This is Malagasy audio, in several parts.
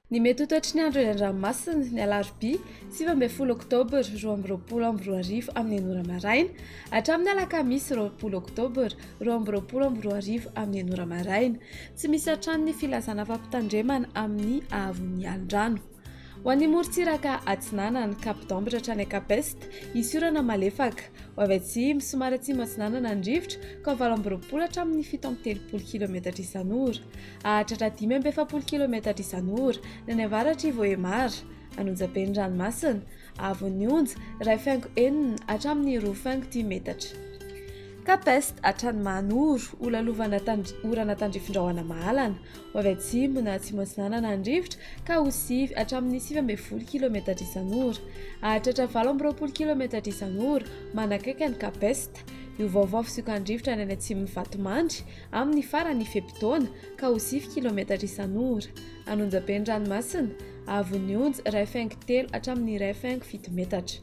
Ny mety ho toetry ny andro eny an-dranomasina, ny alarobia 19 oktobra 2022 amin'ny enina ora maraina hatramin'ny alakamisy 20 oktobra 2022 amin'ny enina ora maraina. Tsy misy hatrany ny filazana fampitandremana amin'ny haavon'ny alin-drano. Ho an'ny morontsiraka atsinanana, Cap d'Ambre hatrany Cap Est, hisy orana malefaka. Ho avy atsimo, somary atsimo atsinanana ny rivotra, ka ho 28 hatramin'ny 37 kilometatra isan'ora. Hahatratra 45 kilometatra isan'ora ny any avaratr'i Vohemar, an'onjabe ny ranomasina. Haavon'ny onja, iray faingo enina hatramin'ny roa faingo dimy metatra. Cap Est hatrany Mahanoro, ho lalovana orana tandrifin-drahona mahalana. Ho avy atsimo na atsimo atsinanana ny rivotra ka ho sivy hatramin'ny 19 kilometatra isan'ora. Hahatratra 28 kilometatra isan'ora manakaiky an'i Cap Est. Hiovaova fisiokan-drivotra any any atsimon'i Vatomandry amin'ny faran'ny fe-potoana ka ho sivy kilometatra isan'ora. An'onjabe ny ranomasina, haavon'ny onja iray faingo telo hatramin'ny iray faingo fito metatra.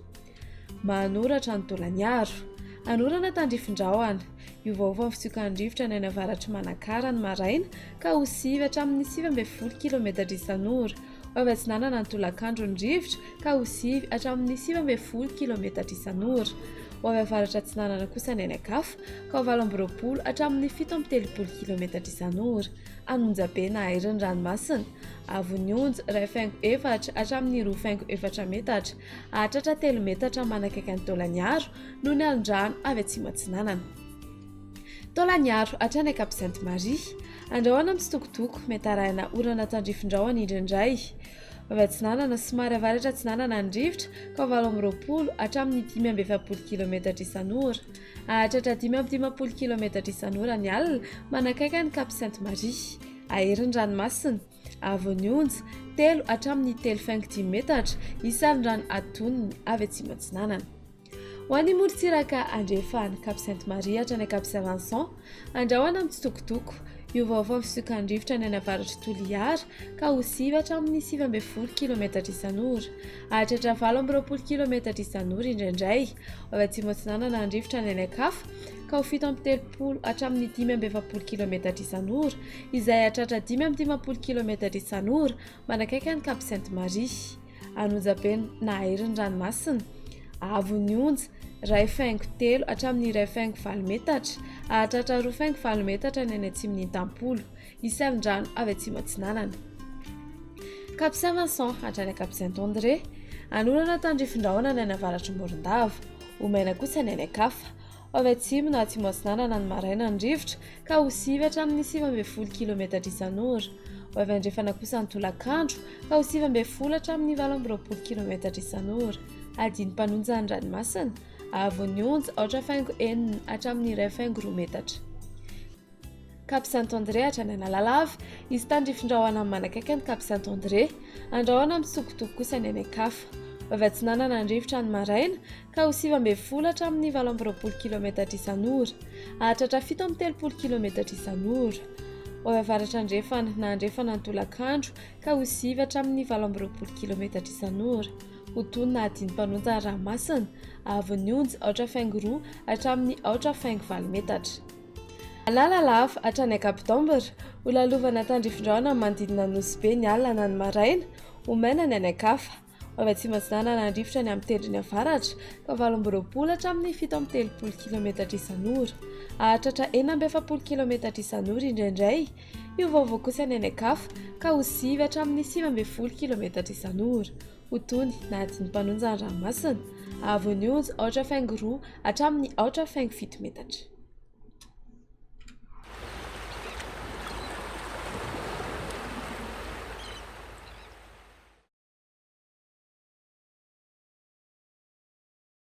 Mahanoratra any Taolagnaro. Hanorana tandrifin-drahona. Hiovaova ny fitsiokan'ny rivotra any any avaratr'i Manakara ny maraina ka ho sivy hatramin'ny 19 kilometatra isan'ora. Ho avy atsinanana ny tolakandro ny rivotra ka ho sivy hatramin'ny 19 kilometatra isan'ora. Ho avy avaratra atsinanana kosa ny any an-kafa ka ho 28 hatramin'ny 37 kilometatra isan'ora. An'Onjabe na Airin'ny ranomasina. Haavon'ny onja, iray faingo efatra hatramin'ny roa faingo efatra metatra. Hahatratra telo metatra manakaiky an'i Taolagnaro noho ny alon-drano avy atsimo atsinanana. Taolagnaro hatrany Cap Sainte Marie. Andrahona mitsitokotoko, mety arahina orana tandrifin-drahona indraindray. Avy atsinanana, somary avaratra atsinanana ny rivotra ka 28 hatramin'ny 45 kilometatra isan'ora. Hahatratra 55 kilometatra isan'ora ny alina manakaiky an'i Cap Sainte Marie. Ahery ny ranomasina. Haavon'ny onja, telo hatramin'ny telo faingo dimy metatra, isan'ny rano atonony avy atsimo atsinanana. Ho an'ny morontsiraka andrefan'i Cap Sainte Marie hatrany Cap Saint Vincent, andrahona mitsitokotoko, hiovaova ny fisiokan'ny rivotra any any avaratr'i Toliara ka ho sivy hatramin'ny 19 kilometatra isan'ora. Hahatratra 28 kilometatra isan'ora indraindray. Ho avy atsimo atsinanana ny rivotra any any an-kafa ka ho 37 hatramin'ny 45 kilometatra isan'ora, izay hahatratra 55 kilometatra isan'ora manakaiky an'i Cap Sainte Marie. An'Onjabe nahery ny ranomasina. Haavon'ny onja, iray faingo telo hatramin'ny iray faingo valo metatra, hahatratra roa faingo valo metatra ny any atsimon'ny Intampolo. Hisy alon-drano avy atsimo atsinanana. Cap Saint Vincent hatrany Cap Saint André. Hanorana tandrifin-drahona ny any avaratr'i Morondava. Ho maina kosa ny any an-kafa. Ho avy atsimo na atsimo atsinanana ny maraina ny rivotra ka ho sivy hatramin'ny 19 kilometatra isan'ora. Ho avy andrefana kosa ny tolakandro ka ho 19 hatramin'ny 28 kilometatra isan'ora. Hadino mpanonja ny ranomasina, haavon'ny onja aotra faingo enina hatramin'ny iray faingo roa metatra. Cap Saint André hatrany Analalava, hisy tandrifin-drahona manakaiky an'i Cap Saint André. Andrahona mitsokotoko kosa ny any an-kafa. Ho avy atsinanana ny rivotra ny maraina ka ho 19 hatramin'ny 28 kilometatra isan'ora. Hahatratra 37 kilometatra isan'ora. Ho avy avaratra andrefana na andrefana ny tolakandro ka ho sivy hatramin'ny 28 kilometatra isan'ora. Ho tony na hadino mpanonja ny ranomasina, haavon'ny onja aotra faingo roa hatramin'ny aotra faingo valo metatra. Analalava, hatrany Cap d'Ambre, ho lalovana tandrifin-drahona ny manodidina an'i Nosy Be ny alina na ny maraina, ho maina ny any an-kafa. Ho avy atsimo atsinanana ny rivotra ny amin'ny tendrony avaratra, ka 28 hatramin'ny 37 kilometatra isan'ora. Hahatratra 46 kilometatra isan'ora indraindray. Hiovaova kosa ny any an-kafa, ka ho sivy hatramin'ny 19 kilometatra isan'ora. Ho tony na adin'ny mpanonja ny ranomasina, haavon'ny onja aotra faingo roa hatramin'ny aotra faingo fito metatra.